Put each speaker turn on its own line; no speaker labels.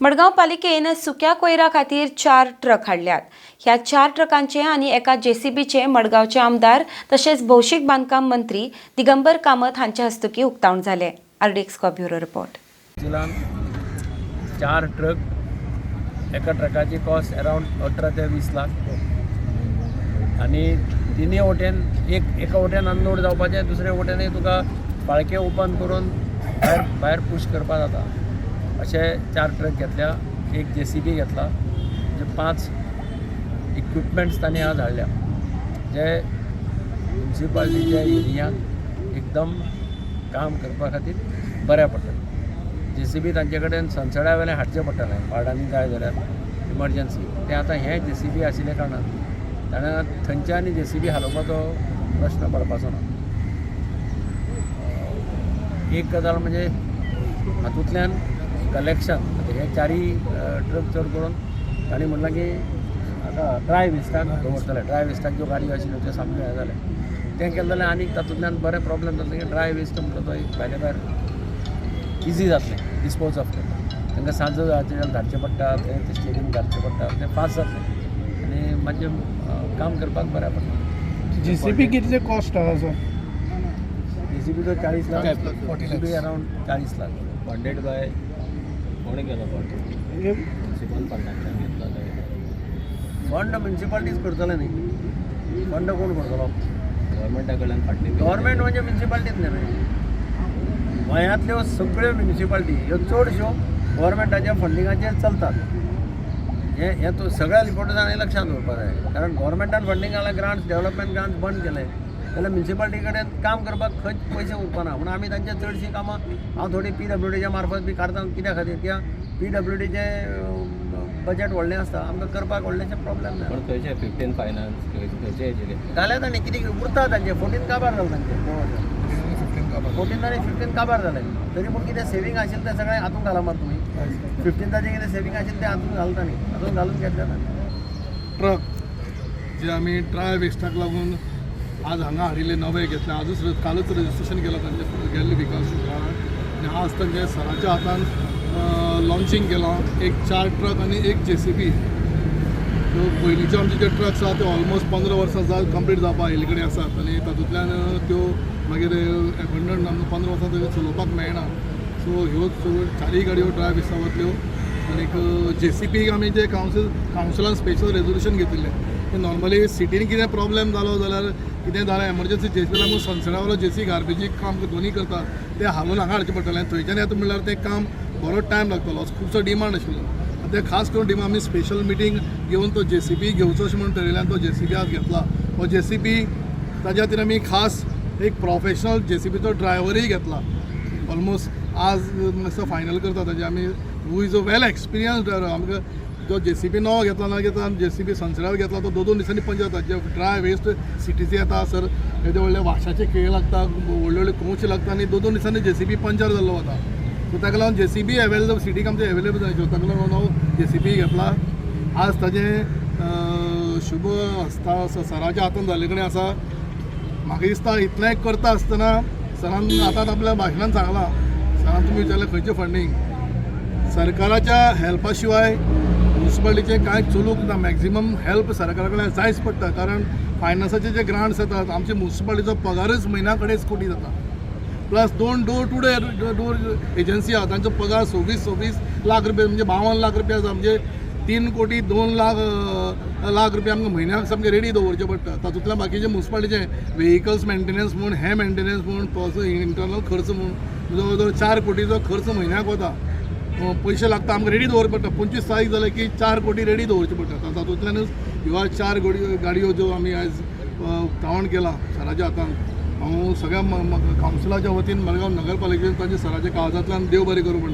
मडगांव पालिकेन सुक्या कोयरा खातीर 4 ट्रक हाडल्यात. ह्या 4 ट्रकांचे आनी एका जेसीबीचे मडगांवचे आमदार तशेंच भौशीक बांदकाम मंत्री दिगंबर कामत हांच्या हस्तुकीं उक्तावण जालें. RDX bureau report.
जिलान 4 ट्रक, एका ट्रकाची कॉस्ट अरावंड 18 ते 20 लाख आनी तिनूय वटेन एका वटेन अनलोड जावपाचें, दुसरे वटेनूय तुका फाळके ओपन करून भायर भायर पूश करपा जाता. अशे 4 ट्रक घेतल्या, एक जेसीबी घेतला, म्हणजे 5 इक्विपमेंट्स तांणी आज हाडल्या जे म्युनिसिपालिटीच्या एरियांत एकदम काम करपा खातीर बऱ्या पडटलें. जेसीबी तांचे कडेन सनसड्या वेल्यान हाडचें पडटलें वार्डांनी जाय जाल्यार इमर्जन्सी. तें आतां हें जेसीबी आशिल्ल्या कारणान ताणें थंयच्यान जेसीबी हालोवपाचो प्रश्न पडपाचो ना. एक गजाल म्हणजे हातूंतल्यान कलेक्शन, आतां हे 4 ट्रक चड करून तांणी म्हणलां की आतां ड्राय वेस्टाक दवरतले. ड्राय वेस्टाक ज्यो गाडयो आशिल्ल्यो त्यो सामक्यो हें जालें, तें केलें जाल्यार आनीक तातूंतल्यान बरें प्रॉब्लम जातलें की ड्राय वेस्ट म्हणटा तो एक भायले भायर इजी जातलें डिस्पोज ऑफ करपाक. तांकां सांज जाल्यार धाडचें पडटा, थंय स्टेडीयम धाडचें पडटा, तें फास्ट जातलें आनी मातशें काम करपाक बऱ्या पडटा.
जेसीबी कितले कॉस्ट आसा सर?
जेसीबीचो 40 lakh, JCB around 40 lakh.
Funded by कोणी केलो फंड? म्युनिसिपल फंडांतल्यान घेतला काय?
फंड म्युनिसिपालिटीज करतले न्ही, फंड कोण करतलो?
गव्हर्मेंटा कडल्यान फंडींग.
गव्हर्मेंट म्हणजे म्युनिसिपालिटीच न्ही, गोंयांतल्यो सगळ्यो म्युनिसिपालिटी ह्यो चडश्यो गव्हर्मेंटाच्या फंडिंगाचेर चलतात. हें हें तूं सगळ्या रिपोर्टर्सांनी लक्षांत दवरपाक जाय, कारण गव्हर्मेंटान फंडींग घालां, ग्रांट्स डेव्हलपमेंट ग्रांट्स बंद केले जाल्यार म्युनिसिपालिटी कडेन काम करपाक खंयच पयशे उरपाना. म्हणून आमी तांचे चडशीं कामां हांव थोडीं पीडब्ल्यूडीच्या मार्फत बी काडता. कित्या खातीर? कित्याक पीडब्ल्यूडीचें बजेट व्हडलें आसता, आमकां करपाक व्हडलेशें प्रॉब्लम ना.
पण खंयचे 15 फायनान्स खंयचे हेजेर घेतले?
जाले तांणी कितें उरता तांचे 14 काबार जालें तांचे, 14 आनी 15 काबार जालें. तरी पूण कितें सेवींग आशिल्लें तें सगळें हातूंत घालां मात तुमी. 15ताचें कितें सेवींग आशिल्लें तें हातूंत घालता न्ही, हातूंत घालून घेतलें तांणी.
ट्रक जे आमी ड्राय वेस्टाक लागून आज हांगा हाडिल्ले, नवे घेतले, आजूच कालूच रजिस्ट्रेशन केलां तांचें गेल्ले विकास शुक्राराक, आनी आज तांचे सराच्या हातान लॉन्चींग केलां. एक 4 ट्रक आनी एक जेसीबी. त्यो पयलींच्यो आमचे जे ट्रक्स आसा त्यो ऑलमोस्ट 15 वर्सां जाल कंप्लीट जावपाक आयिल्ले कडेन आसात आनी तातूंतल्यान त्यो मागीर एबंडन आमकां 15 वर्सां त्यो चलोवपाक मेळना. सो ह्यो सगळ्यो 4 गाडयो ड्राय वेस्टाक वतल्यो. आनीक जेसीबीक आमी जे कावन्सिलान स्पेशल रेजोल्युशन घेतिल्लें की नॉर्मली सिटीन कितें प्रॉब्लेम जालो जाल्यार कितें जालें एमर्जन्सी जेसीबी लागून सनसडा वालो जेसी गार्बेजी काम दोनी करता तें हालोवन हांगा हाडचें पडटलें आनी थंयच्यान येता म्हणल्यार तें काम बरो टायम लागतलो असो खुबसो डिमांड आशिल्लो. आनी तें खास करून डिमांड आमी स्पेशल मिटींग घेवन तो जेसीबी घेवचो अशें म्हणून ठरयलें आनी तो जेसीबी आज घेतला. हो जेसीबी ताज्या खातीर आमी खास एक प्रोफेशनल जेसीबीचो ड्रायव्हरूय घेतला. ऑलमोस्ट आज मातसो फायनल करता ताजे आमी, who is a well experienced driver. आमकां जो जेसीबी नवो घेतला ना घेतला जेसीबी सनसडार घेतला तो 2-2 दिसांनी पंचर जाता. जे ड्राय वेस्ट सिटीचे येता सर, येदे व्हडले वाशाचे खेळ लागता, व्हडले व्हडले कंवचे लागता आनी 2-2 दिसांनी जेसीबी पंचर जाल्लो वता. सो ताका लागून जेसीबी अवेलेबल सिटीक आमचे अवेलेबल जाय, ताका लागून नवो जेसीबी घेतला. आज ताजें शुभ हस्ता सराच्या हातान जाल्ले कडेन आसा. म्हाका दिसता इतलें करता आसतना सरान आतांच आपल्या भाशणान सांगलां, सरान तुमी विचारलें खंयचें फंडींग, सरकाराच्या हेल्पा शिवाय म्युनिसिपालिटीचें कांय चलूंक ना. मॅक्झिमम हेल्प सरकारा कडल्यान जायच पडटा, कारण फायनान्साचे जे ग्रांट्स येतात आमचे म्युनिसिपालिटीचो पगारच म्हयन्याक 2.5 कोटी जाता. Plus 2 door to door agency आहा तांचो पगार 26-26 लाख रुपया, म्हणजे 52 लाख रुपया आसा. म्हणजे 3 कोटी 2 लाख लाख रुपया आमकां म्हयन्याक सामकें रेडी दवरचें पडटा. तातूंतल्यान बाकीचे म्युनिसिपालिटीचे व्हेकल्स मेंटेनन्स म्हूण, हें मेंटेनन्स म्हूण, प्लस इंटरनल खर्च म्हूण जवळ जवळ 4 कोटीचो खर्च म्हयन्याक वता. पयशे लागता आमकां रेडी दवरचे पडटा. 25 तारीख जाले की 4 कोटी रेडी दवरचे पडटा. तातूंतल्यानूच ह्यो 4 गाडयो ज्यो आमी आयज उक्तावण केलां सराच्या हातान, हांव सगळ्या कावन्सिलाच्या वतीन मडगांव नगरपालिकेन तांच्या सराच्या काळजांतल्यान देव बरें करूं म्हणटा.